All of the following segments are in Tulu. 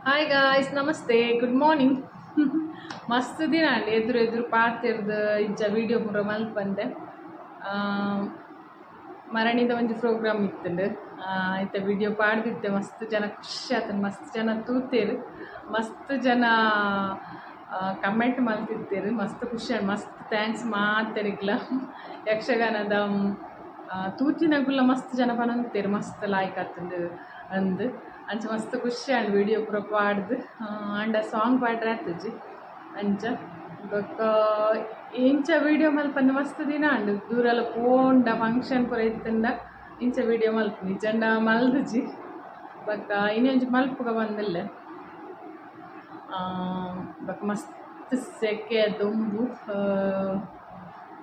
Hi guys, namaste, good morning. ಮಸ್ತ್ ದಿನ ಅಂಡ್ ಎದುರು ಎದುರು ಪಾತೆರ್ದ್ ಇಂಚ ವಿಡಿಯೋ ಪೂರ ಮಲ್ಪಂದೆ. ಮರಣಿದ ಒಂಜಿ ಪ್ರೋಗ್ರಾಮ್ ಇತ್ತುಂಡು. ಐತ ವಿಡಿಯೋ ಪಾಡ್ದಿತ್ತೆ. ಮಸ್ತ್ ಜನ ಖುಷಿ ಆತುಂಡು, ಮಸ್ತ್ ಜನ ತೂತೆರ್, ಮಸ್ತ್ ಜನ ಕಮೆಂಟ್ ಮಲ್ತಿತ್ತೆರ್. ಮಸ್ತ್ ಖುಷಿ ಆಂಡ್. ಮಸ್ತ್ thanks ಮಾತೆರಿಗ್ಲ. ಯಕ್ಷಗಾನದ ತೂತಿನಗುಲ ಮಸ್ತ್ ಜನ ಪನೊಂದಿತ್ತೆರ್, ಮಸ್ತ್ ಲಾಯ್ಕ್ ಆತುಂಡು ಅಂದ್. ಅಂಚ ಮಸ್ತ್ ಖುಷಿ ಆಂಡ್ ವಿಡಿಯೋ ಪೂರ ಪಾಡ್ದ್. ಆಂಡ ಸಾಂಗ್ ಪಾಡ್ರೆ ಆತುಜಿ. ಅಂಚ ಬೊಕ್ಕ ಇಂಚ ವಿಡಿಯೋ ಮಲ್ಪಂದೆ ಮಸ್ತ್ ದಿನ ಆಂಡ್. ದೂರಲ ಪೋಂಡ ಫಂಕ್ಷನ್ ಪೂರ ಇತ್ತುಂಡ ಇಂಚ ವಿಡಿಯೋ ಮಲ್ಪುನಿ, ಇಜ್ಜಂಡ ಮಲ್ದುಜಿ. ಬೊಕ್ಕ ಇನಿ ಒಂಜಿ ಮಲ್ಪುಗ ಬಂದಿಲ್ಲೆ. ಬೊಕ್ಕ ಮಸ್ತ್ ಸೆಕೆ, ದೊಂಬು,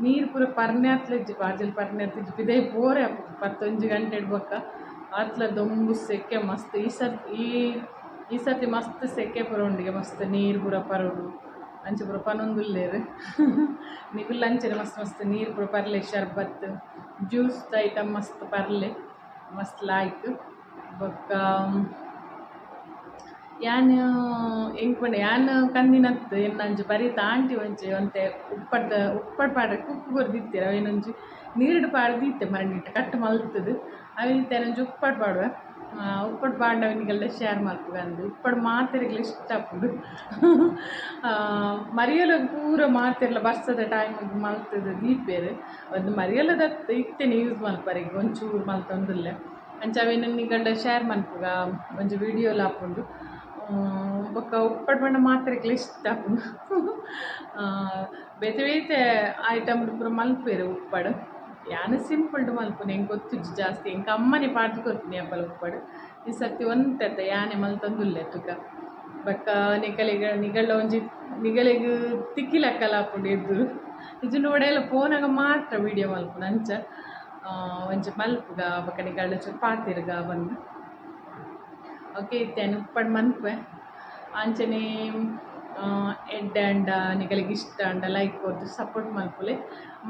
ನೀರು ಪೂರ ಪರ್ನೆ ಆತ್ಲೆಜ್ಜಿ, ಬಾಜಲ್ ಪರ್ನೆ ಆತಿಜ್ಜಿ. ಪಿದಯಿ ಪೋರೆ ಆಪುಜಿ 11 ಗಂಟೆಡ್ ಬೊಕ್ಕ. ಆತ್ಲ ದೊಂಬು, ಸೆಕೆ ಮಸ್ತ್. ಈ ಸರ್ತಿ ಈ ಈ ಸರ್ತಿ ಮಸ್ತ್ ಸೆಕೆ ಪೂರ ಉಂಡಿಗೆ. ಮಸ್ತ್ ನೀರು ಪೂರ ಪರೊಡು ಅಂಚ ಪೂರ ಪನೊಂದುಲ್ಲೆರ್. ನಿಕುಲು ಅಂಚನೆ ಮಸ್ತ್ ಮಸ್ತ್ ನೀರು ಪೂರ ಪರ್ಲೆ, ಶರ್ಬತ್, ಜ್ಯೂಸ್ ಐಟಮ್ ಮಸ್ತ್ ಪರ್ಲೆ, ಮಸ್ತ್ ಲಾಯ್ಕ್. ಬೊಕ್ಕ ಯಾನ್ ಎಂಕ್ ಪಂಡ ಯಾನ್ ಕಂದಿನತ್ ಎನ್ನಂಜಿ ಬರೀತ ಆಂಟಿ ಒಂಜಿ ಒಂತೆ ಉಪ್ಪಡ್ದ ಉಪ್ಪಡ್ ಪಾಡ್ರೆ ಕುಕ್ಕು ಕೊರ್ದಿತ್ತೆರ್. ಅವೇನೊಂಜಿ ನೀರ್ಡ್ ಪಾಡ್ದಿತ್ತೆ ಮರಣಿಟ್ ಕಟ್ ಮಲ್ತುದು. ಅವಿತ್ತೆ ಒಂಜಿ ಉಪ್ಪಡ್ ಪಾಡುವೆ. ಉಪ್ಪಡ್ ಪಾಡ್ಂಡ ಅವೆನಿಗೆಲ್ಲ ಶೇರ್ ಮಲ್ಪುಗ ಅಂದ್. ಉಪ್ಪಡ್ ಮಾತೆರೆಗ್ಲ ಇಷ್ಟ ಆಪುಂಡು. ಮರಿಯಲಗ್ ಪೂರ ಮಾತೆರ್ಲ ಬರ್ಸದ ಟೈಮ್ ಮಲ್ತುದು ದೀಪೆರ್. ಒಂದು ಮರಿಯಲದತ್ ಇತ್ತೆನೆ ಯೂಸ್ ಮಲ್ಪರೆಗ್ ಒಂಚೂರು ಮಲ್ತೊಂದುಲ್ಲೆ. ಅಂಚ ಅವೆನ್ ನಿಗಲ್ಡ ಶೇರ್ ಮಲ್ಪುಗ, ಒಂಜಿ ವಿಡಿಯೋಲ ಆಪುಂಡು. ಬೊಕ್ಕ ಉಪ್ಪಡ್ ಪಂಡ ಮಾತೆರೆಗ್ಲ ಇಷ್ಟ ಆಪುಂಡು. ಬೇತೆ ಬೇತೆ ಐಟಮ್ ಪೂರ ಮಲ್ಪುವೆರ್ ಉಪ್ಪಡ್. ಯಾನ್ ಸಿಂಪಲ್ ಮಲ್ಪುನೆ, ಎಂಕ್ ಗೊತ್ತುಜ್ಜಿ ಜಾಸ್ತಿ. ಎಂಕ್ ಅಮ್ಮನೆ ಪಾಡ್ದ್ ಕೊರ್ಪಿನಿ ಅಪಲ ಉಪ್ಪಡ್. ಈ ಸರ್ತಿ ಒಂತೆ ಯಾನೆ ಮಲ್ತೊಂದುಲ್ಲೆ ತುಕ. ಬೊಕ್ಕ ನಿಕಲೆಗ್ ನಿಗಲ್ಡ ಒಂಜಿ ನಿಗಲೆಗ್ ತಿಕ್ಕಿಲಕ್ಕಲ ಆಪುಂಡು ಎದುರು. ಇಜ್ಜಿಂಡ ಒಡೆಲ ಪೋನಾಗ ಮಾತ್ರ ವಿಡಿಯೋ ಮಲ್ಪುನು. ಅಂಚ ಒಂಜಿ ಮಲ್ಪುಗ, ಬೊಕ್ಕ ನಿಗಲ್ಡ ಚೂರು ಪಾತೆರ್ಗ ಬಂದು. ಓಕೆ, ಇತ್ತೆ ಉಪ್ಪಡ್ ಮನ್ಪುವೆ. ಅಂಚನೆ ಎಡ್ಡೆ ಆಂಡ, ನಿಗಲಿಗೆ ಇಷ್ಟ ಆಂಡ ಲೈಕ್ ಕೊರ್ದು ಸಪೋರ್ಟ್ ಮಲ್ಪುಲೆ.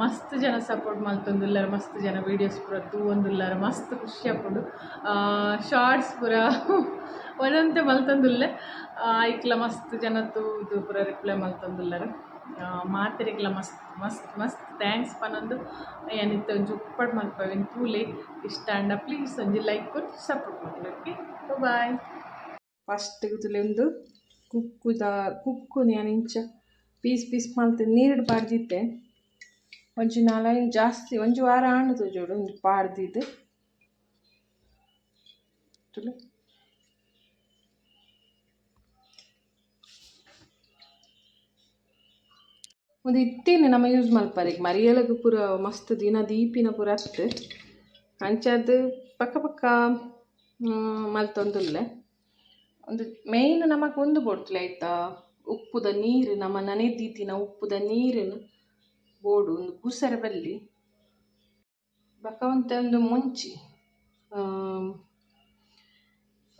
ಮಸ್ತ್ ಜನ ಸಪೋರ್ಟ್ ಮಲ್ತೊಂದುಲ್ಲೆರ್, ಮಸ್ತ್ ಜನ ವೀಡಿಯೋಸ್ ಪೂರ ತೂವೊಂದುಲ್ಲೆರ್. ಮಸ್ತ್ ಖುಷಿ ಆಪುಂಡು. ಶಾರ್ಟ್ಸ್ ಪೂರ ಒಂದೊಂತೆ ಮಲ್ತೊಂದುಲ್ಲೆ. ಐಕ್ಲ ಮಸ್ತ್ ಜನ ತೂದು ಪೂರ ರಿಪ್ಲೈ ಮಲ್ತೊಂದುಲ್ಲೆರ್. ಮಾತೆರೆಗ್ಲ ಮಸ್ತ್ ಮಸ್ತ್ ಮಸ್ತ್ thanks ಪನೊಂದು ಯಾನಿತ್ತೆ ಒಂಜಿ ಉಪ್ಪಡ್ ಮಲ್ಪವೆನ್ ತೂಲೆ. ಇಷ್ಟ ಆಂಡ ಪ್ಲೀಸ್ ಒಂಜಿ ಲೈಕ್ ಕೊರ್ದು ಸಪೋರ್ಟ್ ಮಲ್ಪುಲೆ. Okay, boy. ಫಸ್ಟ್ ಒಂದು ಕುಕ್ಕುದ ಕುಕ್ಕುನು ಯಾನ್ ಇಂಚ ಪೀಸ್ ಪೀಸ್ ಮಲ್ತ್ ನೀರ್ಡ್ ಪಾಡ್ದಿತ್ತೆ. ಒಂಜಿ ನಾಲೈನ್ ಜಾಸ್ತಿ ಒಂಜಿ ವಾರ ಆಂಡ್ ತೋಜೋಡು ಒಂಜಿ ಪಾಡ್ದಿದ್ದು. ತೂಲೆ. ಒಂದು ಇತ್ತೇನೆ ನಮ ಯೂಸ್ ಮಲ್ಪರೆಗ್ ಮರಿಯಲಗ್ ಪೂರ ಮಸ್ತ್ ದಿನ ದೀಪಿನ ಪೂರ ಅತ್ತ್. ಅಂಚಾದ್ ಪಕ್ಕ ಪಕ್ಕ ಮಲ್ತೊಂದುಲ್ಲೆ. ಒಂದು ಮೇಯ್ನ್ ನಮಕ್ ಉಂದು ಬೋಡ್ತುಲೆ ಐತ ಉಪ್ಪುದ ನೀರು, ನಮ ನನೆದೀತಿನ ಉಪ್ಪುದ ನೀರುನು ಬೋಡು. ಉಂದು ಕೂಸರೆ ಬಲ್ಲಿ. ಬೊಕ ಒಂತೆ ಉಂದು ಮುಂಚಿ,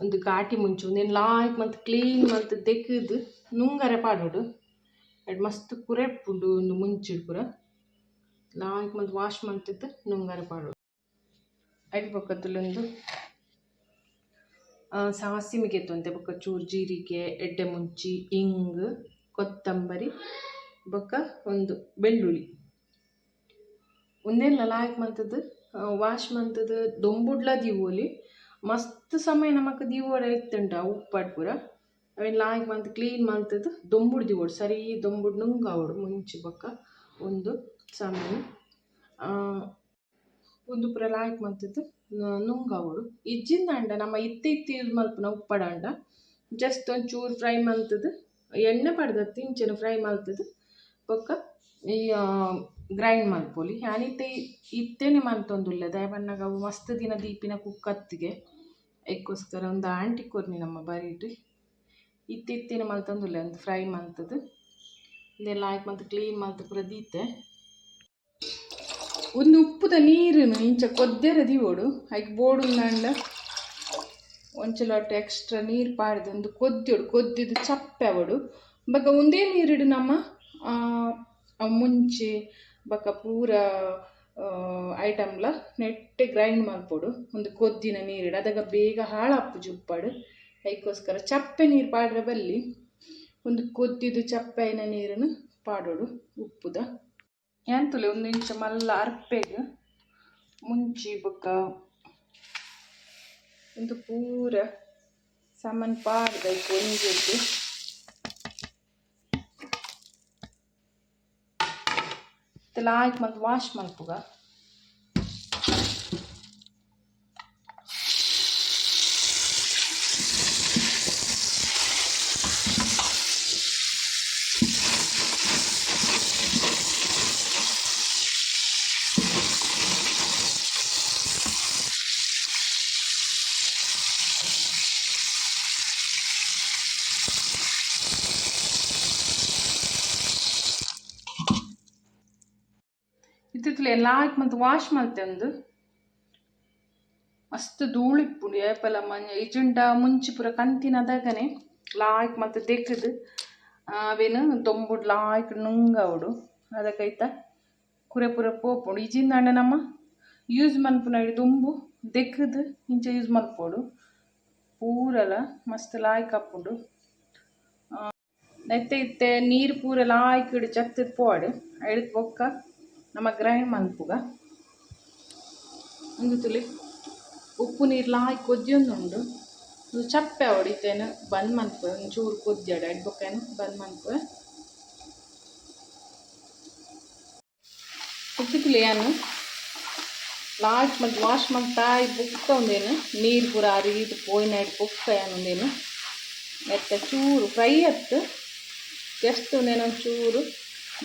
ಉಂದು ಘಾಟಿ ಮುಂಚಿ. ಉಂದೆನ್ ಲಾಯ್ಕ್ ಮಲ್ತ್ ಕ್ಲೀನ್ ಮಲ್ತ್ ದೆಕ್ಕ್‌ದ್ ನುಂಗರೆ ಪಾಡೊಡು. ಐಟ್ ಮಸ್ತ್ ಕುರೆಪುಂಡು. ಉಂದು ಮುಂಚಿಡ್ ಪೂರ ಲಾಯ್ಕ್ ಮಲ್ತ್ ವಾಶ್ ಮಲ್ತ್‌ದ್ ನುಂಗರೆ ಪಾಡೊಡು. ಐಟ್ ಬೊಕ ಉಂದು ಸಾಸಿಮಿಗೆ ಒಂತೆ, ಬೊಕ ಚೂರು ಜೀರಿಗೆ, ಎಡ್ಡೆ ಮುಂಚಿ, ಇಂಗ್, ಕೊತ್ತಂಬರಿ, ಬೊಕ ಉಂದು ಬೆಳ್ಳುಳ್ಳಿ. ಉಂದೆನ್ಲ ಲಾಯ್ಕ್ ಮಲ್ತ್‌ದ್ ವಾಶ್ ಮಲ್ತ್‌ದ್ ದೊಂಬುಡ್ಲ ದೀವೊಲಿ. ಮಸ್ತ್ ಸಮಯ ನಮಕ್ ದೀವೊಡೆ ಇತ್ತುಂಡ ಉಪ್ಪಡ್ ಪೂರ ಅವೆನ್ ಲಾಯ್ಕ್ ಮಲ್ತ್ ಕ್ಲೀನ್ ಮಲ್ತ್‌ದ್ ದೊಂಬುಡು ದೀವೊಡು. ಸರಿ ದೊಂಬುಡು ನುಂಗಾವೊಡು ಮುಂಚಿ ಬೊಕ ಉಂದು ಸಾಮಾನು. ಉಂದು ಪೂರ ಲಾಯ್ಕ್ ಮಲ್ತ್‌ದ್ ನುಂಗಾವೊಡು. ಇಜ್ಜಿಂದಾಂಡ ನಮ ಇತ್ತೆ ಇತ್ತೆ ಯೂಸ್ ಮಲ್ಪುನ ಉಪ್ಪಡಾಂಡ ಜಸ್ಟ್ ಒಂಚೂರು ಫ್ರೈ ಮಲ್ತ್‌ದ್, ಎಣ್ಣೆ ಪಾಡ್ದತ್ತ್, ಇಂಚನೆ ಫ್ರೈ ಮಲ್ತ್‌ದ್ ಬೊಕ್ಕ ಈ ಗ್ರೈಂಡ್ ಮಲ್ಪೊಲಿ. ಯಾನ್ ಇತ್ತೆ ಇತ್ತೆನೆ ಮಲ್ತೊಂದುಲ್ಲೆ. ದಾಯೆ ಪನ್ನಗ ಅವು ಮಸ್ತ್ ದಿನ ದೀಪಿನ ಕುಕ್ಕತ್ತಿಗೆ ಐಕ್ಕೋಸ್ಕರ. ಒಂದು ಆಂಟಿ ಕೊರ್ನಿ ನಮ್ಮ ಬರಿಟ್. ಇತ್ತೆ ಇತ್ತೆನೆ ಮಲ್ತೊಂದುಲ್ಲೆ. ಒಂದು ಫ್ರೈ ಮಲ್ತ್‌ದ್ ಉಂದೆನ್ ಲಾಯ್ಕ್ ಮಲ್ತ್ ಕ್ಲೀನ್ ಮಲ್ತ್ ಪೂರ ದೀತೆ. ಒಂದು ಉಪ್ಪುದ ನೀರುನು ಇಂಚ ಕೊದ್ದೆರೆ ದೀವೊಡು. ಐಕ್ ಬೋಡುಂದಾಂಡ ಒಂಚಲೋಟ್ ಎಕ್ಸ್ಟ್ರಾ ನೀರು ಪಾಡ್ದು ಒಂದು ಕೊದ್ದಿಯೋಡು. ಕೊದ್ದಿದ್ದು ಚಪ್ಪೆ ಆವೊಡು. ಬೊಕ ಉಂದೇ ನೀರುಡು ನಮ್ಮ ಮುಂಚಿ ಬೊಕ ಪೂರ ಐಟಮ್ಲ ನೆಟ್ಟೆ ಗ್ರೈಂಡ್ ಮಲ್ಪೊಡು ಒಂದು ಕೊದ್ದಿನ ನೀರುಡು. ಅದಗ ಬೇಗ ಹಾಳಾಪುಜಿ ಉಪ್ಪಡ್. ಐಕೋಸ್ಕರ ಚಪ್ಪೆ ನೀರು ಪಾಡ್ರೆ ಬಲ್ಲಿ ಒಂದು ಕೊದ್ದಿದ್ದು ಚಪ್ಪೆ ಆಯಿನ ನೀರನ್ನು ಪಾಡೋಡು ಉಪ್ಪುದ. ಎಂತುಲೆ ಒಂದು ಇಂಚ ಮಲ್ಲ ಅರ್ಪೆಗ್ ಮುಂಚಿ ಬೊಕ್ಕ ಒಂದು ಪೂರ ಸಾಮಾನು ಪಾಡ್ದ ಐಕ್ ಒಂಜೆಟ್ ಲಾಯ್ಕ್ ಮಲ್ತ್ ವಾಶ್ ಮಲ್ಪುಗ. ಇತ್ತಿತ್ತಲೆ ಲಾಯ್ಕ್ ಮಲ್ತ್ ವಾಶ್ ಮಲ್ತೆ ಒಂದು ಮಸ್ತ್ ಧೂಳು ಇಪ್ಪುಂಡು ಏಪಲ ಮಂಜ ಇಜ್ಜಿಂಡ ಮುಂಚಿ ಪೂರ ಕಂತಿನದಗನೆ ಲಾಯ್ಕ್ ಮಲ್ತ್ ದೆಕ್ಕ್ದ್ ಅವೇನು ದೊಂಬುಡು ಲಾಯ್ಕ್ ನುಂಗವಡು ಅದಕ್ಕೈತ ಕುರೆ ಪೂರ ಪೋಪುಂಡು. ಇಜ್ಜಿಂದಾಂಡ ನಮ್ಮ ಯೂಸ್ ಮನ್ಪುನ ದೊಂಬು ದೆಕ್ಕ್ದ್ ಇಂಚ ಯೂಸ್ ಮಲ್ಪೊಡು ಪೂರಲ ಮಸ್ತ್ ಲಾಯ್ಕ್ ಆಪುಂಡು. ನೆತ್ತೆ ಇತ್ತೆ ನೀರು ಪೂರ ಲಾಯ್ಕ್ ಜತ್ತದ್ ಪೋವಡ್ ಐಡ್ದ್ ಬೊಕ್ಕ ನಮ ಗ್ರೈಂಡ್ ಮನ್ಪುಗ. ಉಂದು ತೂಲೆ ಉಪ್ಪು ನೀರು ಲಾಯ್ಕ್ ಕೊದ್ಯೊಂದುಂಡು. ಉಂದು ಚಪ್ಪೆ ಆವೊಡು ಇತ್ತೆನ್ ಬಂದ್ ಮನ್ಪುವೆ ಒಂಚೂರು ಕೊದ್ಯಡ್ ಐಡ್ ಬೊಕ್ಕ ಬಂದ್ ಮನ್ಪುವೆ. ಇತ್ತೆ ತೂಲೆ ಯಾನ್ ಲಾಯ್ಕ್ ಮಲ್ತ್ ವಾಶ್ ಮಲ್ತಾಯಿ ಬೊಕ್ಕ ಉಂದೆನ್ ನೀರು ಪೂರ ಅರೀದ್ ಪೋಯಿನ ಬೊಕ್ಕ ಯಾನ್ ಉಂದೆನ್ ನೆತ್ತ ಚೂರು ಫ್ರೈ ಅತ್ತ್ ಜಸ್ಟ್ ಉಂದೆನ್ ಒಂಚೂರು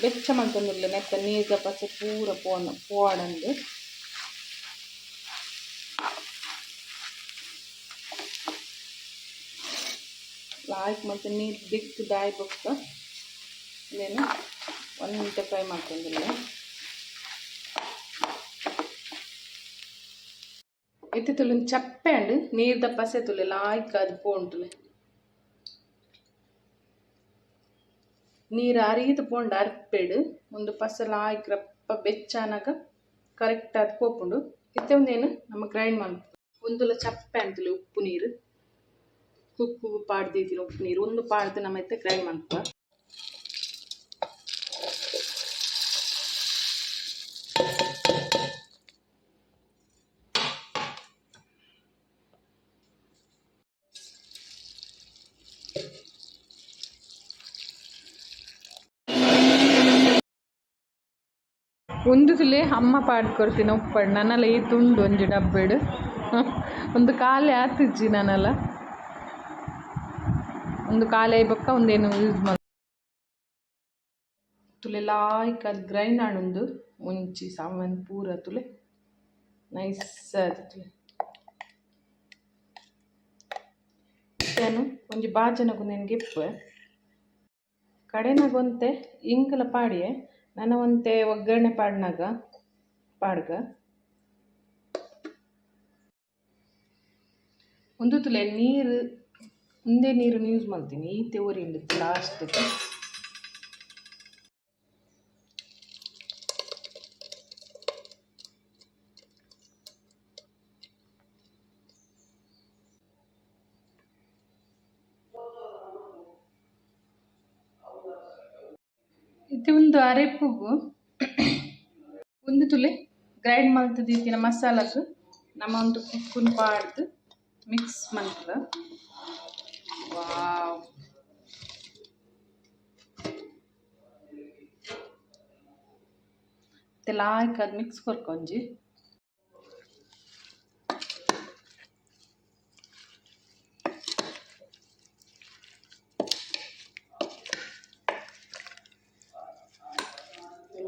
ಬೆಚ್ಚ ಮಲ್ತೊಂದುಲ್ಲೆ ನೆತ್ತ ನೀರ್ದ ಪಸೆ ಪೂರ ಪೋನ ಪೋವಡಂದ್. ಲಾಯ್ಕ್ ಮಲ್ತ್ ನೀರು ದೆಕ್ಕ್ದ್ ಆಯಿ ಬೊಕ್ಕ ಉಂದೆನ್ ಒಂತೆ ಫ್ರೈ ಮಲ್ತೊಂದುಲ್ಲೆ. ಇತ್ತೆ ತೂಲೆ ಉಂದು ಚಪ್ಪೆ ಆಂಡ್ ನೀರ್ದ ಪಸೆ ತೂಲೆ ಲಾಯ್ಕ್ ಆದ್ ಪೋಂಡು ತೂಲೆ. ನೀರು ಅರೀದ್ ಪೋಂಡ ಅರ್ಪೆಡ್ ಉಂದು ಪಸೆ ಲಾಯ್ಕ್ ರಪ್ಪ ಬೆಚ್ಚ ಆನಗ ಕರೆಕ್ಟ್ ಆದ್ ಪೋಪುಂಡು. ಇತ್ತೆ ಉಂದೆನ್ ನಮ ಗ್ರೈಂಡ್ ಮನ್ಪುವ. ಉಂದುಲ ಚಪ್ಪೆ ಆಂಡ್ ತೂಲೆ ಉಪ್ಪು ನೀರು ಕುಕ್ಕು ಪಾಡ್ದ್ ದೀತಿನ ಉಪ್ಪು ನೀರು ಉಂದು ಪಾಡ್ದ್ ನಮ ಇತ್ತೆ ಗ್ರೈಂಡ್ ಮನ್ಪುವ. ಉಂದು ತೂಲೆ ಅಮ್ಮ ಪಾಡ್ದ್ ಕೊರ್ತಿನ ಉಪ್ಪಡ್ ನನಲ ಈತ್ ಉಂಡು ಒಂಜಿ ಡಬ್ಬೆಡ್ ಉಂದು ಖಾಲಿ ಆತಿಜ್ಜಿ ನನಲ. ಉಂದು ಖಾಲಿ ಆಯಿ ಬೊಕ್ಕ ಉಂದೆನ್ ಯೂಸ್ ಮಲ್ ತೂಲೆ ಲಾಯ್ಕ್ ಆದ್ ಗ್ರೈಂಡ್ ಆಂಡ್ ಉಂದು ಮುಂಚಿ ಸಾಮಾನ್ ಪೂರ ತೂಲೆ ನೈಸ್ ಆದ್ ತೂಲೆ. ಇತ್ತೆ ಒಂಜಿ ಬಾಜನಗ್ ಉಂದೆನ್ ಗೆಪ್ಪುವೆ. ಕಡೆನಗ ಒಂತೆ ಇಂಕಲ ಪಾಡಿಯೆ ನನ ಒಂತೆ ಒಗ್ಗರಣೆ ಪಾಡ್ನಗ ಪಾಡ್ಗ. ಉಂದು ತೂಲೆ ನೀರು ಉಂದೇ ನೀರುನ್ ಯೂಸ್ ಮಲ್ತಿನಿ ಈತೆ ಒರಿಂಡ್ ಲಾಸ್ಟ್ ಗ್. ಇತ್ತೆ ಉಂದು ಅರೆಪುಗು ಉಂದು ತೂಲೆ ಗ್ರೈಂಡ್ ಮಲ್ತ್ ದೀತಿನ ಮಸಾಲಗ್ ನಮ ಉಂದು ಕುಕ್ಕುನ್ ಪಾಡ್ದ್ ಮಿಕ್ಸ್ ಮನ್ಪುವ. ವಾವ್ ಇತ್ತೆ ಲಾಯ್ಕ್ ಆದ್ ಮಿಕ್ಸ್ ಕೊರ್ಕ ಒಂಜಿ.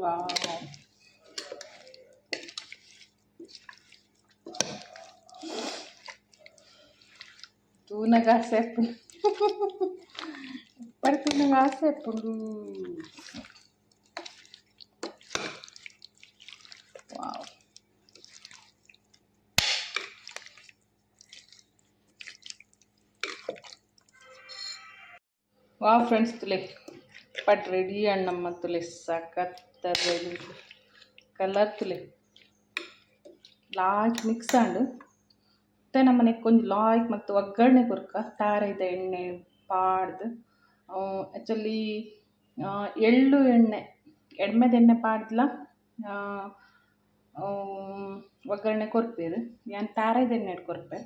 ವಾವ್ ತೂನಗ ಆಸೆ ಆಪುಂಡು ಉಪ್ಪಡ್ ತೂನಗ ಆಸೆ ಆಪುಂಡು. ವಾವ್ ವಾವ್ ಫ್ರೆಂಡ್ಸ್ ತೂಲೆ ಉಪ್ಪಡ್ ರೆಡಿ ಆಂಡ್ ನಮ್ಮ ತೂಲೆ ಸಖತ್ ರೆಡಿ ಕಲರ್ ತೂಲೆ ಲಾಯ್ಕ್ ಮಿಕ್ಸ್ ಆಂಡ್. ನಮ್ಮನೆ ಕೊಂಚ ಲಾಯ್ಕ್ ಮತ್ತು ಒಗ್ಗರಣೆ ಕೊರ್ಕ ತಾರೆದ ಎಣ್ಣೆ ಪಾಡ್ದು ಆ್ಯಕ್ಚುಲಿ ಎಳ್ಳು ಎಣ್ಣೆ ಎಡ್ಮೆದ ಎಣ್ಣೆ ಪಾಡ್ದ್ಲ ಒಗ್ಗರಣೆ ಕೊರ್ಪೇರು ಯಾನ್ ತಾರೆದ ಎಣ್ಣೆ ಕೊರ್ಪೆ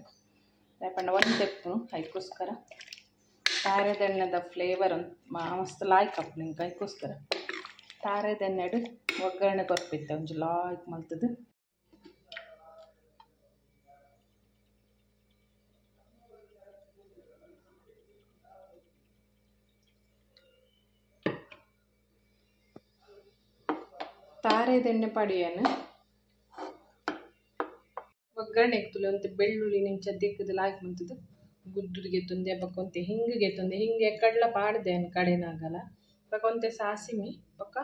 ದಾಯೆ ಒಂತೆ ಐಕ್ಕೋಸ್ಕರ ತಾರೆದ ಎಣ್ಣೆದ ಫ್ಲೇವರ್ ಮಸ್ತ್ ಲಾಯ್ಕ್ ಆಪುಂಡು ಎಂಕ್ ಐಕ್ಕೋಸ್ಕರ ತಾರೆದ ಎಣ್ಣೆಡ್ ಒಗ್ಗರಣೆ ಕೊರ್ಪಿತ್ತೆ ಒಂಜಿ ಲಾಯ್ಕ್ ಮಲ್ತುದು. ತಾರೆದ ಎಣ್ಣೆ ಪಾಡಿಯೇನು ಒಗ್ಗರಣೆಗೆ ತುಲೆ ಒಂತೆ ಬೆಳ್ಳುಳ್ಳಿ ಇಂಚ ದಿಕ್ಕದು ಲಾಯ್ಕ್ ಮಲ್ತುದು ಗುದ್ದುದು ಗೆತ್ತೊಂದೆ ಬೊಕ ಒಂತೆ ಹಿಂಗೆ ಗೆತ್ತೊಂದೆ ಹಿಂಗೆ ಕಡ್ಲ ಪಾಡ್ದೆ ಕಡೆನಾಗಲ ಬೊಕ ಒಂತೆ ಸಾಸಿಮಿ ಬೊಕ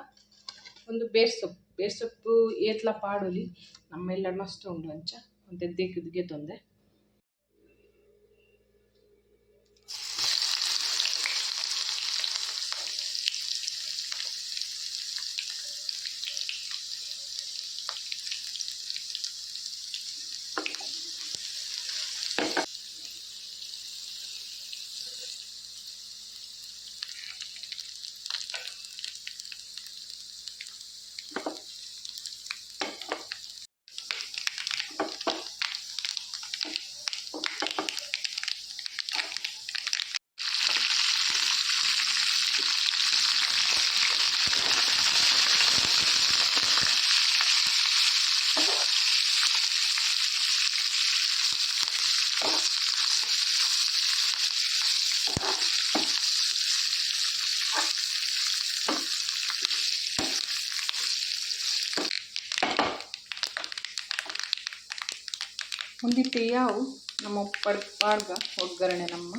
ಒಂದು ಬೇರ್ಸೊಪ್ಪು ಬೇರ್ಸೊಪ್ಪು ಏತ್ಲ ಪಾಡೊಲಿ ನಮ್ಮ ಇಲ್ಲಡ್ ಮಸ್ತ್ ಉಂಡು ಅಂಚ ಒಂತೆ ದಿಕ್ಕದು ಗೆತ್ತೊಂದೆ. ಒಂದಿತ್ತೆ ಯಾವು ನಮ್ಮ ಉಪ್ಪಡ್ ಪಾಡ್ಗ ಒಗ್ಗರಣೆ ನಮ್ಮ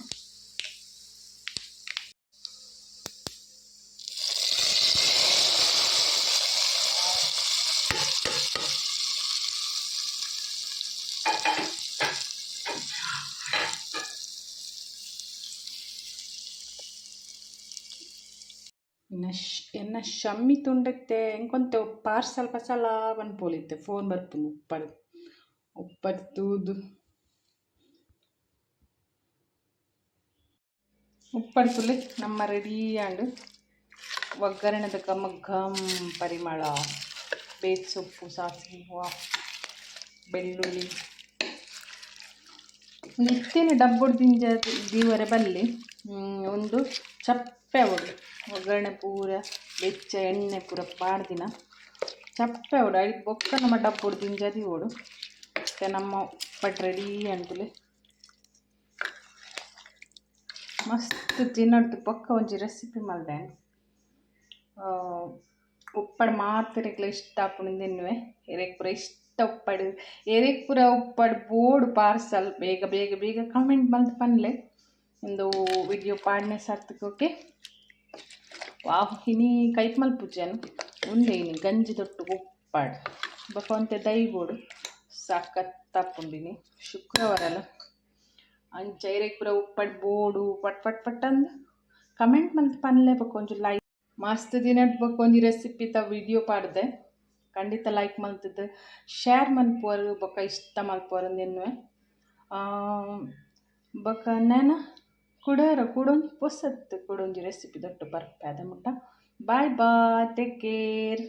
ಎನ್ನ ಶಮ್ಮಿ ತುಂಡತ್ತೆ ಎಂಕೊಂತೆ ಪಾರ್ಸಲ್ ಪಸಲ ಪನ್ಪೊಲಿತ್ತೆ ಫೋನ್ ಬರ್ಪುಂಡು ಉಪ್ಪಡ್ ಉಪ್ಪಡ್ ತೂದು ಉಪ್ಪಡ್ ತುಲೆ ನಮ್ಮ ರೆಡಿ ಆಂಡ್ ಒಗ್ಗರಣೆದ ಘಮ ಘಮ್ ಪರಿಮಳ ಬೇತ್ ಸೊಪ್ಪು ಸಾಸಿವೆ ವಾ ಬೆಳ್ಳುಳ್ಳಿ ಇತ್ತೇನೆ ಡಬ್ಬೊಡು ದಿಂಜ ದೀವರೆ ಬಲ್ಲಿ ಒಂದು ಚಪ್ಪೆ ಅವಡು ಒಗ್ಗರಣೆ ಪೂರ ಬೆಚ್ಚ ಎಣ್ಣೆ ಪೂರ ಪಾಡ್ದಿನ ಚಪ್ಪೆ ಅವಡು ಐದು ಬೊಕ್ಕ ನಮ್ಮ ಡಬ್ಬೊಡು ದಿಂಜ ದೀವೊಡು. ನಮ್ಮ ಉಪ್ಪಡ್ ರೆಡಿ ಆಂಡ್ ಮಸ್ತ್ ದಿನಡ್ದು ಬೊಕ್ಕ ಒಂಜಿ ರೆಸಿಪಿ ಮಲ್ದೆ ಉಪ್ಪಡ್ ಮಾತೆರೆಗ್ಲ ಇಷ್ಟ ಆಪುಂಡು ತಿನ್ನುವೆ ಎರೆಗ್ ಪೂರ ಇಷ್ಟ ಉಪ್ಪಡ್ ಎರೆಗ್ ಪೂರ ಉಪ್ಪಡ್ ಬೋಡು ಪಾರ್ಸಲ್ ಬೇಗ ಬೇಗ ಬೇಗ ಕಮೆಂಟ್ ಮಲ್ತ್ ಪನ್ಲೆ ಇಂದು ವಿಡಿಯೋ ಪಾಡ್ನೆ ಸಾರ್ಥಕ. ಓಕೆ ವಾಹ್ ಇನಿ ಕೈಪ್ ಮಲ್ಪುಜೆನ್ ಉಂದೆ ಇನಿ ಗಂಜಿ ದೊಟ್ಟು ಉಪ್ಪಡ್ ಬೊಕ ಒಂತೆ ದೈ ಬೋಡು ಸಖತ್ತಾಪುಂಡು ಇನಿ ಶುಕ್ರವಾರ ಅಂಚ ಎರೆಗ್ ಪೂರ ಉಪ್ಪಡ್ ಬೋಡು ಪಟ್ ಪಟ್ ಪಟ್ ಅಂದ್ ಕಮೆಂಟ್ ಮಲ್ತ್ ಪನ್ಲೆ ಬೊಕ ಒಂಜಿ ಲೈಕ್ ಮಸ್ತ್ ದಿನಟ್ ಬೊಕ ಒಂಜಿ ರೆಸಿಪಿತ ವಿಡಿಯೋ ಪಾಡ್ದೆ ಖಂಡಿತ ಲೈಕ್ ಮಲ್ತುದು ಶೇರ್ ಮನ್ಪುವರು ಬೊಕ ಇಷ್ಟ ಮಲ್ಪುವರು ಎನ್ನುವೆ ಬೊಕ ನನ ಕುಡೋರ ಕುಡೊಂಜಿ ಪೊಸತ್ ಕುಡೊಂಜಿ ರೆಸಿಪಿ ದೊಟ್ಟು ಬರ್ಪೆ ಅದ ಮುಟ್ಟ. Bye bye, take care.